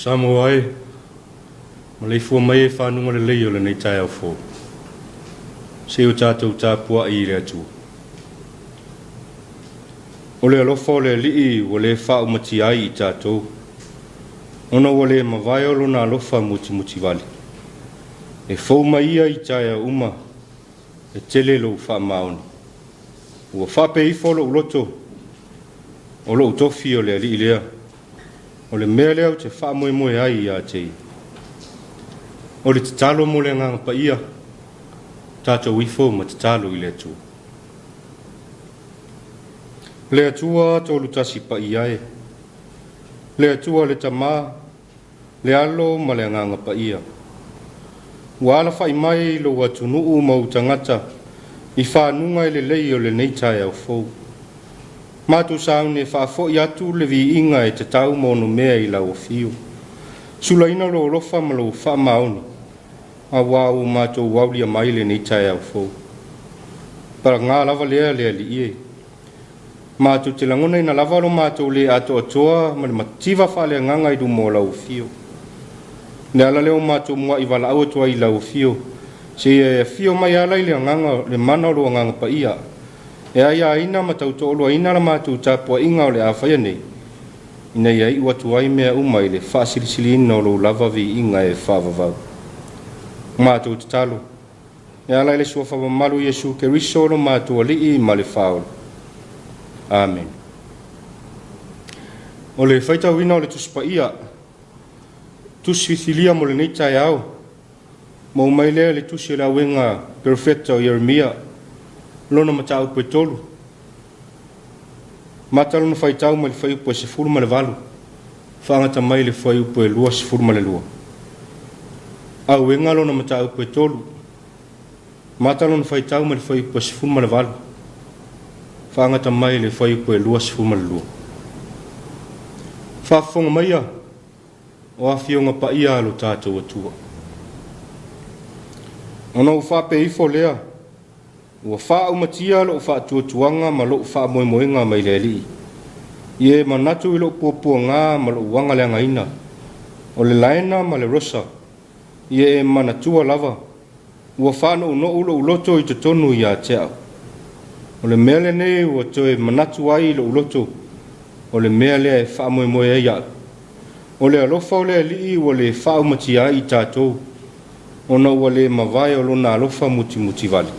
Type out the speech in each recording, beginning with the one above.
Samoa e, maleifua mai e fanuga lelei o lenei taeao fou. Se i o tatou tapuai i le Atua. O le alofa o le Alii ua le faaumatia ai i tatou, ona ua le mavae o lona alofa mutimutivale. E fou mai ia i taeao uma, e tele lou faamaoni. Ua faapea ifo lou loto, o lou tofi o le Alii lea, o le mea lea ou te faamoemoe ai ia te ia. O le tatalo mo le Agaga Paia, tatou ifo ma tatalo i le Atua. Le Atua Tolutasi Paia e, le Atua le Tama, le Alo ma le Agaga Paia. Ua alafai mai lou atunuu ma ou tagata i fanuga e lelei o lenei taeao fou. Matou sauni e faafoi atu le viiga e tatau ma onomea i lau afio. Sulaina lou alofa ma lou faamaoni, auā ua matou aulia mai lenei taeao fou. Paga lava lea le Alii e. Matou te lagonaina lava lo matou le atoatoa ma le mativa faaleagaga i luma o lau afio. Le ala lea o matou muai valaau atu ai i lau afio, seia e afio mai ala i le agaga le mana o lou Agaga Paia, e aiaina ma tautoaluaina la matou tapuaiga o le a faia nei, ina ia iu atu ai mea uma i le faasilisiliina o lou lava viiga e faavavau. Matou tatalo, e ala i le suafa mamalu Iesu Keriso lo matou Alii ma le Faaola. Amene. O le faitauina o le Tusi Paia, tusi filifilia mo lenei taeao, maua mai lea i le tusi o le Auega Perofeta o Ieremia, lona mataupu e 3. Mata lona faitau mai le fuaiupu e 18, faagata mai le fuaiupu e 22. Auega lona mataupu e 3. Mata lona faitau mai le fuaiupu e 18, faagata mai le fuaiupu e 22. Faafofoga maia o afioga paia a lo tatou Atua. Ona ou faapea ifo lea, ua faaumatia lou faatuatuaga ma lou faamoemoega mai le Alii. Ia e manatu i lou puapuaga ma lou agaleagaina, o le laena ma le rosa, ia e manatua lava, ua faanounou lou loto i totonu ia te au. O le mea lenei ua toe manatu ai i lou loto, o le mea lea e faamoemoe ai au. O le alofa o le Alii ua le faaumatia ai i tatou, ona ua le mavae o lona alofa mutimutivale.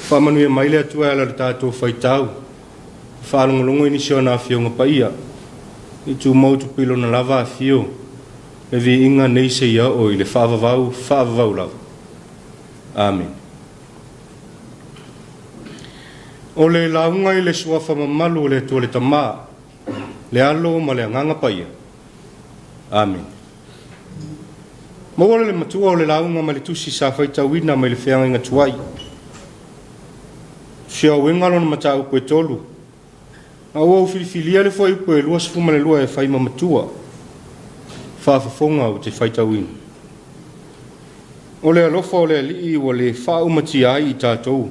Faamanuia mai le Atua e ala i le tatou faitau, faalogologo i nisi o ana afioga paia, i tumau tupu i lona lava afio, le viiga nei seia oo i le faavavau, faavavau lava. Amene. O le lauga i le suafa mamalu o le Atua le Tama, le Alo ma le Agaga Paia. Amene. Maua le matua o le lauga mai le tusi sa faitauina mai le feagaiga tuai. Tusi Auega lona mataupu e 3. A ua ou filifilia le fuaiupu e 22 e fai ma matua. Faafofoga ou te faitauina. O le alofa o le Alii ua le faaumatia ai i tatou,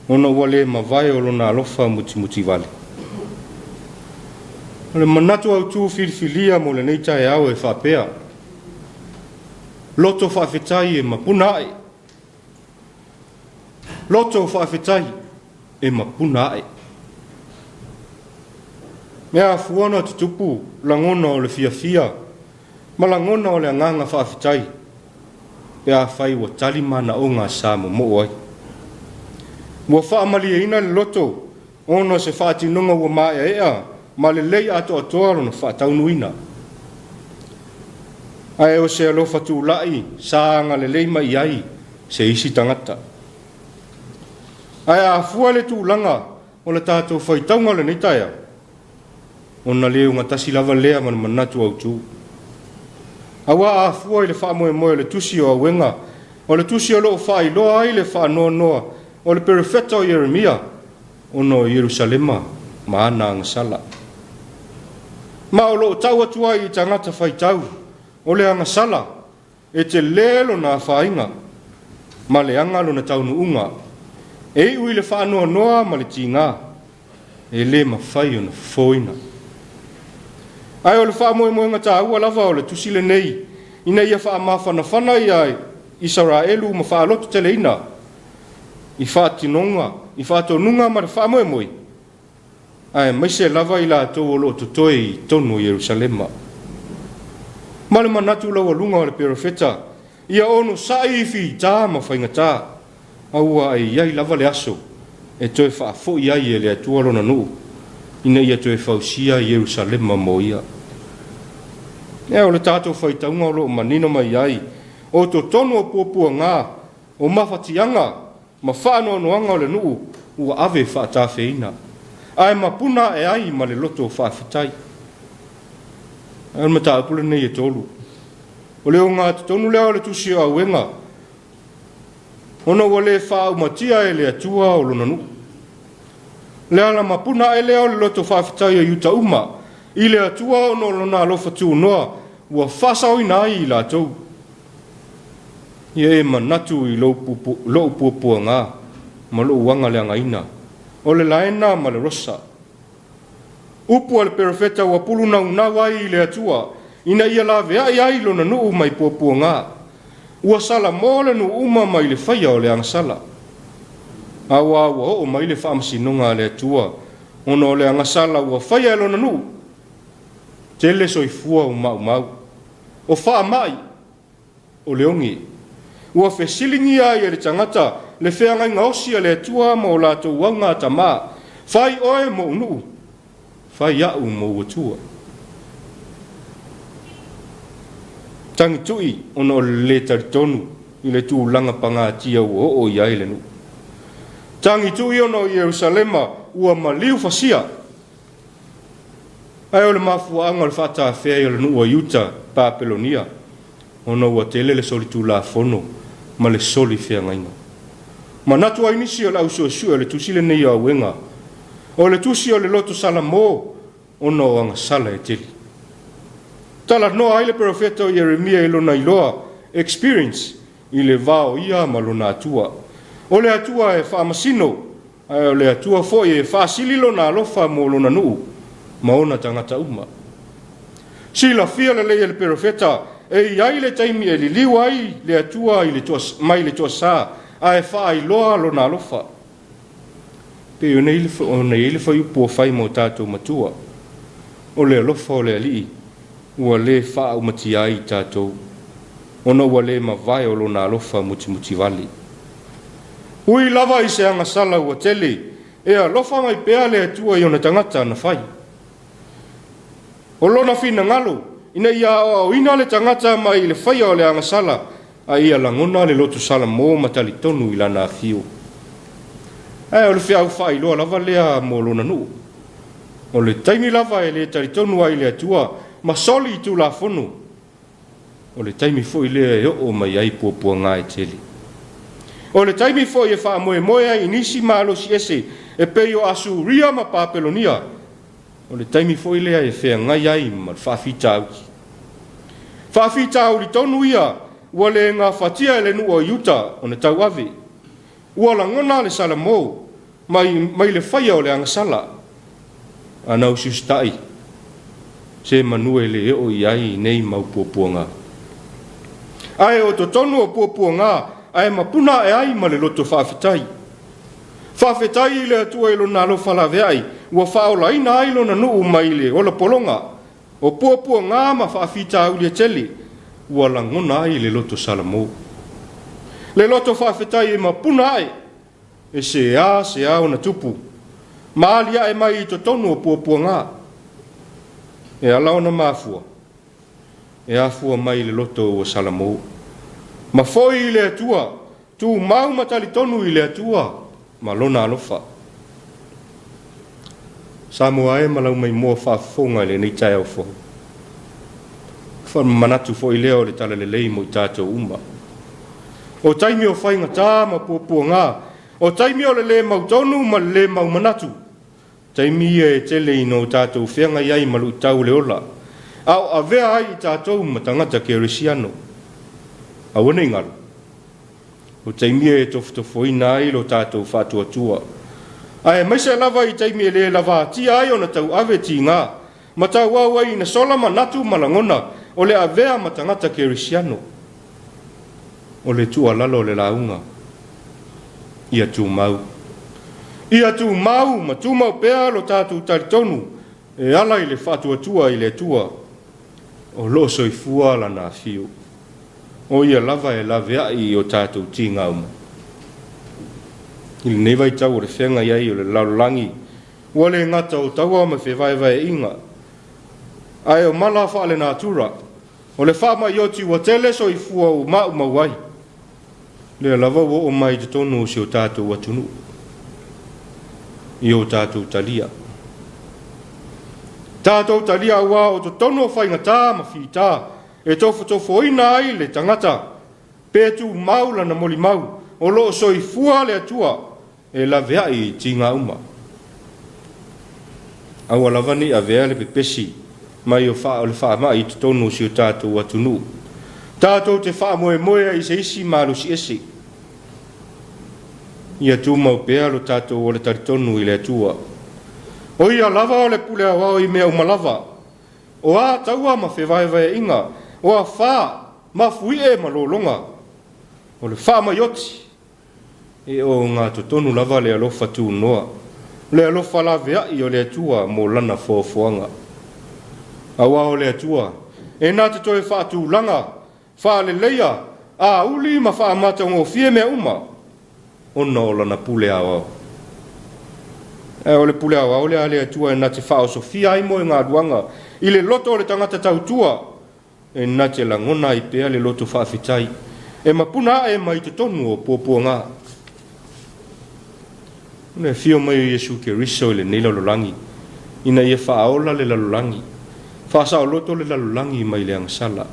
ona ua le mavae o lona alofa mutimutivale. O le manatu autu filifilia mo lenei taeao e faapea, loto faafetai e mapuna ae. Loto faafetai e mapuna ae. E afua ona tutupu lagona o le fiafia ma lagona o le agaga faafetai, pe afai ua tali manaoga sa momoo ai. Ua faamalieina le loto ona o se faatinoga ua maeaea ma lelei atoatoa lona faataunuina. Ae o se alofa tulai sa agalelei mai ai se isi tagata. Ae afua le tulaga o le tatou faitauga o lenei taeao, ona le ogatasi lava lea ma le manatu autu. Aua afua i le faamoemoe o le tusi o Auega, o le tusi o loo faailoa ai le faanoanoa o le perofeta o Ieremia ona o Ierusalema ma ana agasala. Ma o loo tau atu ai i tagata faitau o le agasala e telē lona afaina ma leaga lona taunuuga, e iu i le faanoanoa ma le tigā, e le mafai ona fofoina. Ae o le faamoemoega taua lava o le tusi lenei, ina ia faamafanafana ia Isaraelu ma faalototeleina i faatinoga, i faatonuga ma le faamoemoe, aemaise lava i latou o lo o totoe i totonu o Ierusalema. Ma le manatu laualuga o le perofeta, ia onosai i fita ma faigata, aua e i ai lava le aso e toe faafoi ai e le Atua lona nuu, ina ia toe fausia Ierusalema mo ia. Ea o le tatou faitauga o lo o manino mai ai, o totonu o puapuaga, o mafatiaga ma faanoanoaga o le nuu ua ave faatafeina, ae mapuna ae ai ma le loto faafetai. Ae o le mataupu lenei e tolu. O le ogatotonu lea o le tusi o Auega, ona ua le faaumatia e le Atua o lona nuu. Le ala mapuna ae lea o le loto faafetai o Iuta uma i le Atua ona o lona alofa tunoa ua faasaoina ai i latou. Ia e manatu i lou puapuaga ma lou aga leagaina, o le laena ma le rosa. Upu a le perofeta ua pulunaunau ai i le Atua ina ia laveai ai lona nuu mai puapuaga. Ua salamo le nuu uma mai le faia o le agasala. Aua ua oo mai le faamasinoga a le Atua ona o le agasala ua faia e lona nuu. Tele soifua ua maumau. O faamai, o le oge. Ua fesiligia ai e le tagata le feagaiga osi a le Atua ma o latou auga tama. Fai oe mou nuu, fai a'u mou Atua. Tagitu'i ona o le lē talitonu i le tulaga pagatia ua oo i ai le nuu. Tagitu'i ona o Ierusalema ua maliu fasia. Ae o le mafuaaga o le faatafea ai o le nuu o Iuta Papelonia, ona ua tele le solitulafono ma le soli feagaiga. Manatu ai nisi o le au suesue o le tusi lenei o Auega, o le tusi o le loto Salamo ona o agasala e tele. Talanoa ai le perofeta o Ieremia i lona iloa, experience, i le va o ia ma lona Atua. O le Atua e faamasino, ae o le Atua foi e faasili lona alofa mo lona nuu ma ona tagata uma. Silafia lelei e le perofeta e i ai le taimi e liliu ai le Atua i le mai le toasā ae faailoa lona alofa. Pei ona i ai le fuaiupu ua fai mo tatou matua, o le alofa o le Alii ua le faaumatia ai i tatou, ona ua le mavae o lona alofa mutimutivale. Ui lava i se agasala ua tele, e alofa mai pea le Atua i ona tagata na fai. O lona finagalo, ina ia aoaoina le tagata mai i le faia o le agasala, a ia lagona le loto salamo ma talitonu i lana afio. Ae o le feau faailoa lava lea mo lona nuu. O le taimi lava e le talitonu ai le Atua ma soli i Tulafono, o le taimi foi lea e oo mai ai puapuaga e tele. O le taimi foi e faamoemoe ai i nisi malosi ese e pei o Asuria ma Papelonia, o le taimi foi lea e feagai ai ma le faafitauli. Faafitauli tonu ia ua le gafatia e le nuu o Iuta ona tauave. Ua lagona le Salamo mai, mai le faia o le agasala. A na usiusita'i, se manu e le oo i ai nei mau puapuaga. Ae o totonu o puapuaga, ae mapuna ae ai ma le loto faafetai. Faafetai i le Atua i lona alofa laveai, ua faaolaina ai lona nuu mai le ola pologa, o puapuaga ma faafitauli e tele, ua lagona ai le loto Salamo. Le loto faafetai e mapuna ae, e se a ona tupu, ma aliae mai i totonu o puapuaga. E ala ona mafua, e afua mai le loto ua Salamo. Ma foi i le Atua, tumau ma talitonu i le Atua ma lona alofa. Samoa e ma lau maimoa faafofoga i lenei taeao fou. Manatu foi lea o le talalelei mo i tatou uma. O taimi o faigata ma puapuaga, o taimi o le lē mautonu ma le lē mau manatu, taimi ia e tele ina o tatou feagai ai ma luitau o le ola, a o avea ai i tatou ma tagata kerisiano. Aua ne i galo, o taimi ia e tofotofoina ai lo tatou faatuatua, aemaise lava i taimi e le lavatia ai ona tauave tiga. ma tauau ai ina sola manatu ma lagona o le avea ma tagata kerisiano. O le tuualalo o le lauga, ia tumau. Ia tumau ma tumau pea lo tatou talitonu e ala i le faatuatua i le Atua o lo o soifua Lana afio. O ia lava e laveai i o tatou tiga uma. I lenei vaitau o le feagai ai o le lalolagi, ua le gata o taua ma fevaevaeaiga, ae o mala faalenatura, o le faamai oti ua tele soifua ua maumau ai, lea lava ua oo mai i totonu o si o tatou atunuu, i o tatou talia. Tatou talia aua o totonu o faigata ma fita e tofotofoina ai le tagata pe tumau lana molimau o lo o soifua le Atua e laveai i tiga uma. Aua lava ne i avea le pepesi mai o le faamai i totonu o si o tatou atunuu. Tatou te faamoemoe ai i se isi malosi ese. Ia tumau pea lo tatou ola talitonu i le Atua. O ia lava o le pule aoao i mea uma lava. O a taua ma fevaevaeaiga, o afa, mafuie ma lologa, o le faamai oti, e ogatotonu lava le alofa tunoa, le alofa laveai o le Atua mo lana foafoaga. Aua o le Atua, e na te toe faatulaga, faaleleia, auli ma faamatagofie mea uma, ona o lana pule aoao. Ae o le pule aoao lea a le Atua e na te faaosofia ai moegaluaga i le loto o le tagata tautua, e na te lagona ai pea le loto faafetai, e mapuna ae mai totonu o puapuaga. O le afio mai o Iesu Keriso i lenei lalolagi, ina ia faaola le lalolagi, faasaoloto le lalolagi mai le agasala,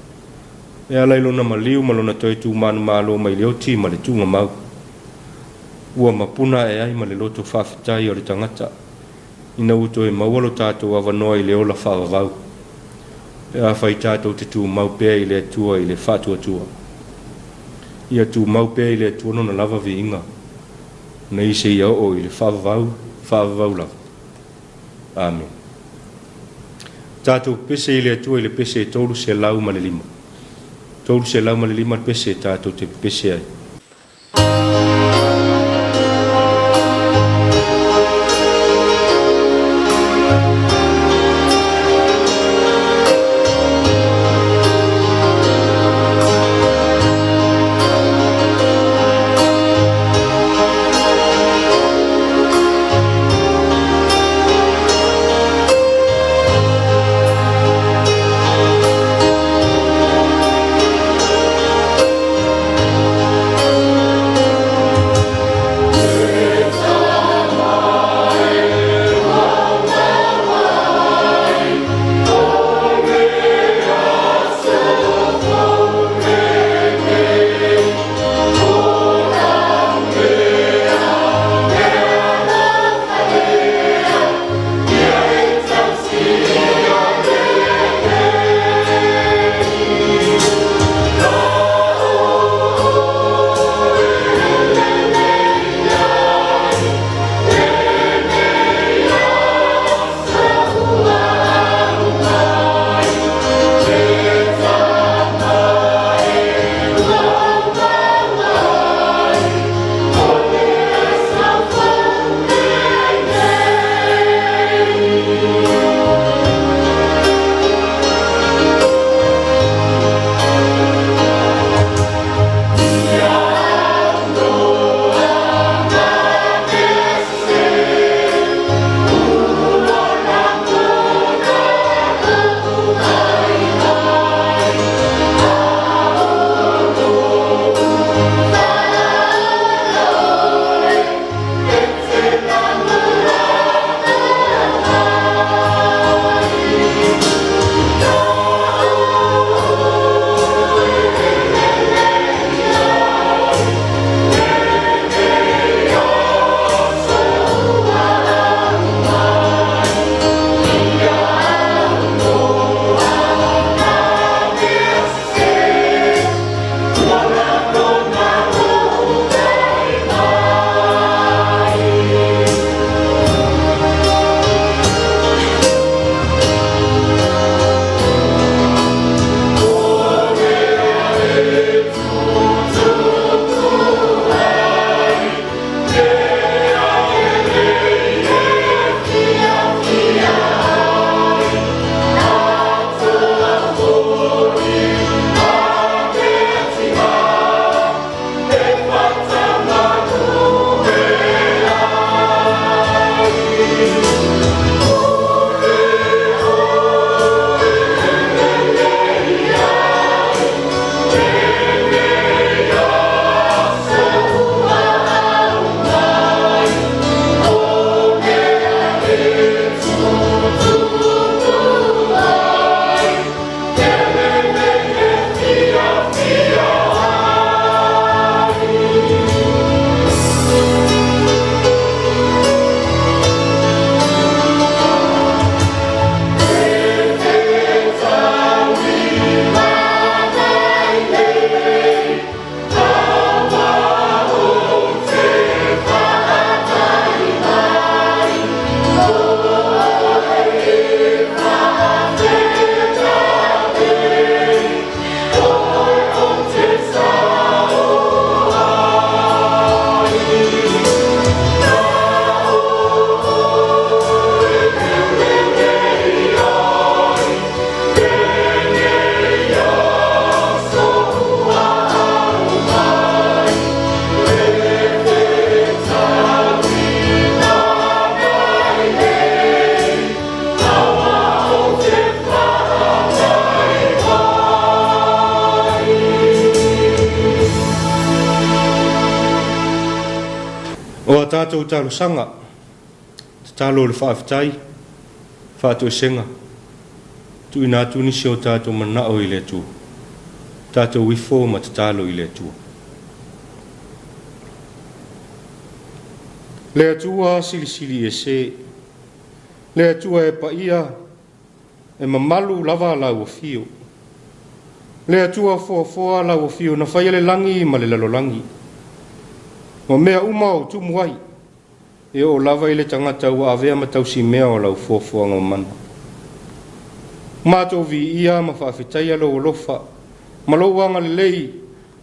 e ala i lona maliu ma lona toe tumanumalo mai le oti ma le tuugamau. Ua mapuna ae ai ma le loto faafetai o le tagata, ina ua toe maua lo tatou avanoa i le ola faavavau, pe afai tatou te tumau pea i le Atua i le faatuatua. Ia tumau pea i le Atua lona lava viiga, nei seia oo i le faavavau, faavavau lava. Amene. Tatou pepese i le Atua i le pese 305. 305 le pese tatou te pepese ai. O a tātou talosaga, tatalo o le faafetai, faatoesega, tuuina atu nisi o tātou manao i le Atua. Tātou ifo ma tatalo i le Atua. Le Atua silisili ese, le Atua e paia, e mamalu lava lau afio. Le Atua foafoa lau afio na faia le lagi ma le lalolagi. Ma mea uma o tumu ai, e oo lava i le tagata ua avea ma tausimea o lau foafoaga mana. Matou viia ma faafetaia lou alofa, ma lou agalelei,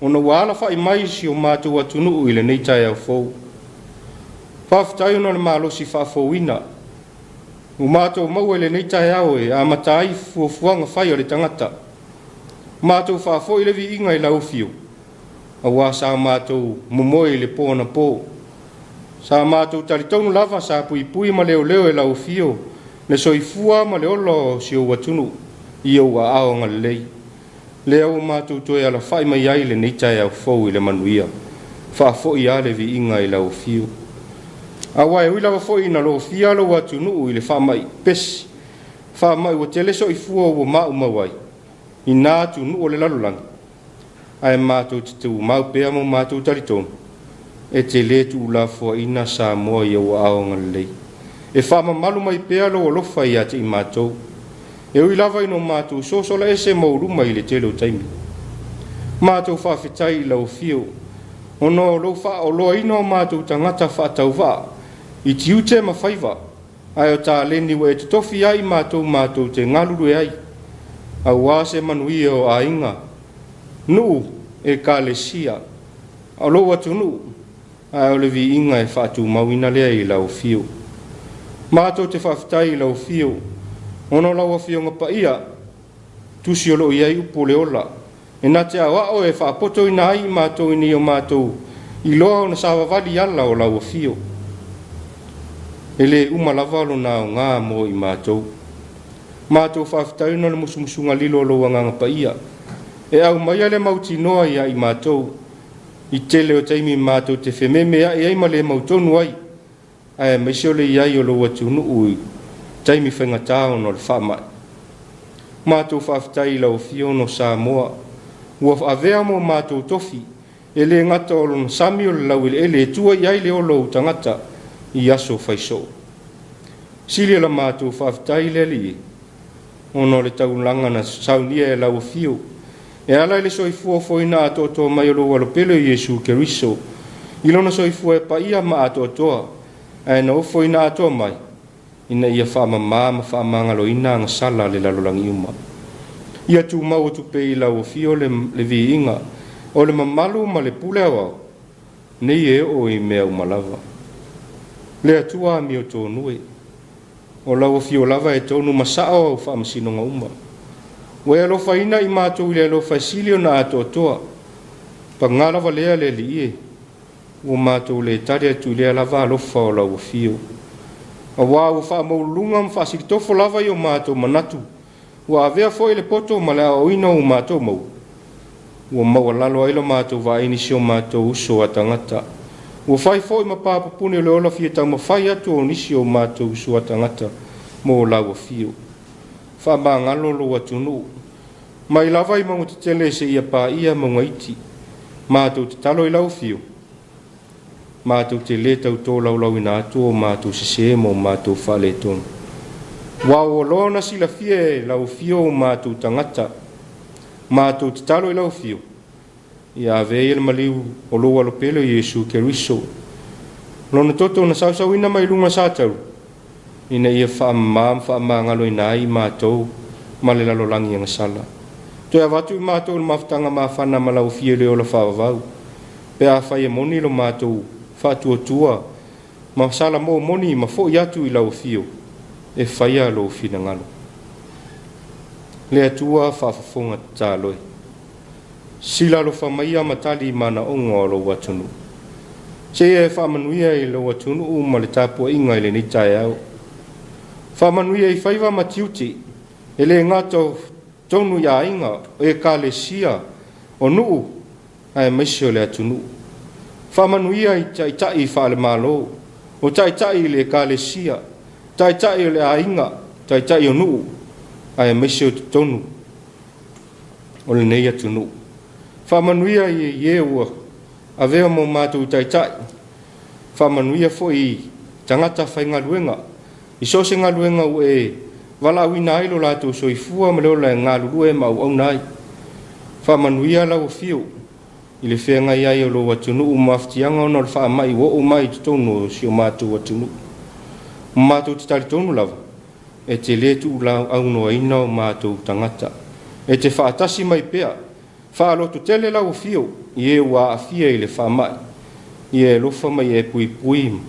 ona ua alafa'i mai si o matou atunuu i lenei taeao fou. Faafetai ona o le malosi faafouina, ua matou maua i lenei taeao e amata ai fuafuaga fai a le tagata. Matou faafoi le viiga i lau afio, auā sa matou momoe i le po anapo. Sa matou talitonu lava sa puipui ma leoleo e lau afio le soifua ma le ola o si ou atunuu i ou aao agalelei. Lea ua matou toe alafa'i mai ai i lenei taeao fou i le manuia. Faafoi lava le viiga i lau afio. Aua e ui lava foi ina lofia lou atunuu i le faamai pesi, faamai ua tele soifua ua maumau ai i na atunuu o le lalolagi, ae matou te tumau pea ma matou talitonu, e te le tuulafoaina Samoa i ou aao agalelei. E faamamalu mai pea lou alofa ia te i matou. E ui lava ina matou sosola ese ma ou luma i le tele o taimi. Matou faafetai i lau afio, ona o lou faaoloaina o matou tagata faatauvaa, i tiute ma faiva, ae o taleni ua e totofi ai matou matou te galulue ai, auā se manuia o aiga, nuu, ekalesia, o lou atunuu, ae o le viiga e faatumauina lea i lau afio. Matou te faafetai i lau afio, ona o lau afioga paia, tusi o loo i ai upu o le ola, e na te aoao e faapotoina ai matou ina ia o matou iloa ona savavali ala o lau afio. E le uma lava lona aoga mo i matou. Matou faafetai ona o le musumusuga lilo o lou agaga paia, e aumaia le mautinoa ia i matou, i tele o taimi matou te fememeai ai ma le mautonu ai, aemaise o le i ai o lou atunuu i taimi faigata ona o le faamai. Matou faafetai i lau afio ona o Samoa, ua avea mo matou tofi, e le gata o lona sami o le laueleele e tua i ai le ola o tagata i aso faisoo. Sili o la matou faafetai le Alii, ona o le taulaga na saunia e lau afio, e ala i le soifua foina atoatoa mai o lou alopele o Iesu Keriso, i lona soifua e paia ma atoatoa, ae na ofoina atoa mai, ina ia faamamā ma faamagaloina agasala a le lalolagi uma. Ia tumau atu pea i lau afio le viiga, o le mamalu ma le pule aoao, nei e oo i mea uma lava. Le Atua amiotonu e, o lau afio lava e tonu ma sao au faamasinoga uma. Ua e alofaina i matou i le alofa e sili ona atoatoa, pagā lava lea le Alii e, ua matou le tali atu i lea lava alofa o lau afio. Auā ua faamaualuluga ma faasilitofo lava i o matou manatu, ua avea foi le poto ma le aoaoina o matou maua, ua maualalo ai lo matou vaai i nisi o matou uso a tagata. Ua fai foi ma papupuni o le ola fia taumafai atu o nisi o matou uso a tagata mo lau afio. Faamagalo lou atunuu, mai lava i mauga tetele seia paia mauga iti. Matou tatalo i lau afio, matou te le tau tolaulauina atu o matou sesē ma o matou faaletonu. Ua ua loa ona silafia e lau afio o matou tagata, matou tatalo i lau afio, ia avea ia le maliu o lou alopele o Iesu Keriso, lona toto na sausauina mai luga sa taulu, ina ia faamamā ma faamagaloina ai i matou ma le lalolagi agasala. Toe avatu i matou le mafutaga mafana ma lau afio i le ola faavavau, pe afai e moni lo matou faatuatua ma sala mo moni ma foi atu i lau afio, e faia lou finagalo. Le Atua faafofoga tatalo e, sila alofa maia ma tali manaoga o lou atunuu. Seia e faamanuia i lou atunuu ma le tapuaiga i lenei taeao. Faamanuia i faiva ma tiute, e le gata o tonu i aiga, o ekalesia, o nuu, aemaise o le atunuu. Faamanuia i taitai faale-Malo, o taitai i le Ekalesia, taitai o le aiga, taitai o nuu, aemaise o totonu o lenei atunuu. Faamanuia i e ua avea ma o matou taitai, faamanuia foi i tagata faigaluega, i so o se galuega ua e valaauina ai lo latou soifua ma le ola e galulue ma auauna ai. Faamanuia lau afio i le feagai ai o lou atunuu ma mafatiaga ona o le faamai ua oo mai i totonu o si o matou atunuu. Matou te talitonu lava, e te le tuuaunoaina o matou tagata. E te faatasi mai pea, faalototele lau afio i e ua aafia i le faamai, ia e alofa ma ia e puipui ma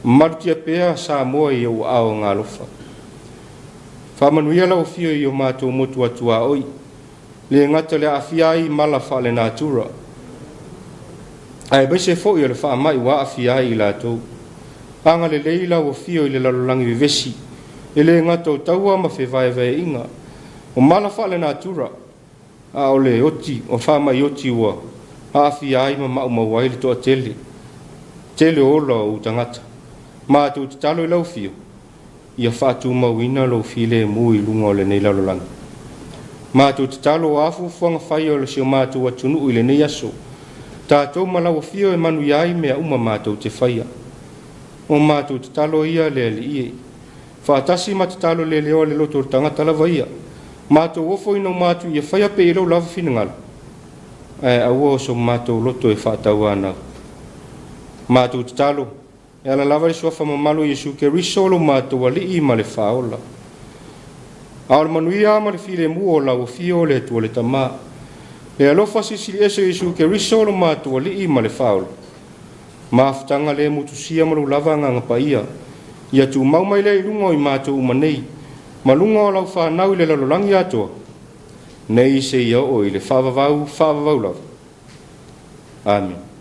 malutia pea Samoa i ou aao galofa. Faamanuia lau afio i o matou motu atuaoi, le gata le aafia ai i mala faalenatura, aemaise foi o le faamai ua aafia ai i latou. Agalelei lau afio i le lalolagi vevesi, e le gata o taua ma fevaevaeaiga, o mala faalenatura, a o le oti o faamai oti ua aafia ai ma maumau ai le toatele, tele o ola o ou tagata. Matou tatalo i lau afio, ia faatumauina lou filemu i luga o lenei lalolagi. Matou tatalo o a fuafuaga fai o si o matou atunuu i lenei aso, tatou ma lau afio e manuia ai mea uma matou te faia. O matou tatalo ia le Alii e, faatasi ma tatalo leleoa le loto o le tagata lava ia, matou ofo ina o matou ia faia pea i lou lava finagalo, ae aua o so matou loto e faatauanau. Matou tatalo, e ala lava i le suafa mamalu o Iesu Keriso lo matou Alii ma le Faaola. A o le manuia ma le filemu o lau afio o le Atua le Tama, le alofa silisili ese o Iesu Keriso lo matou Alii ma le Faaola, mafutaga le motusia ma lou lava Agaga Paia, ia tumau mai lea i luga o i matou uma nei, ma luga o lau fanau i le lalolagi atoa, nei seia oo i le faavavau, faavavau lava. Amene.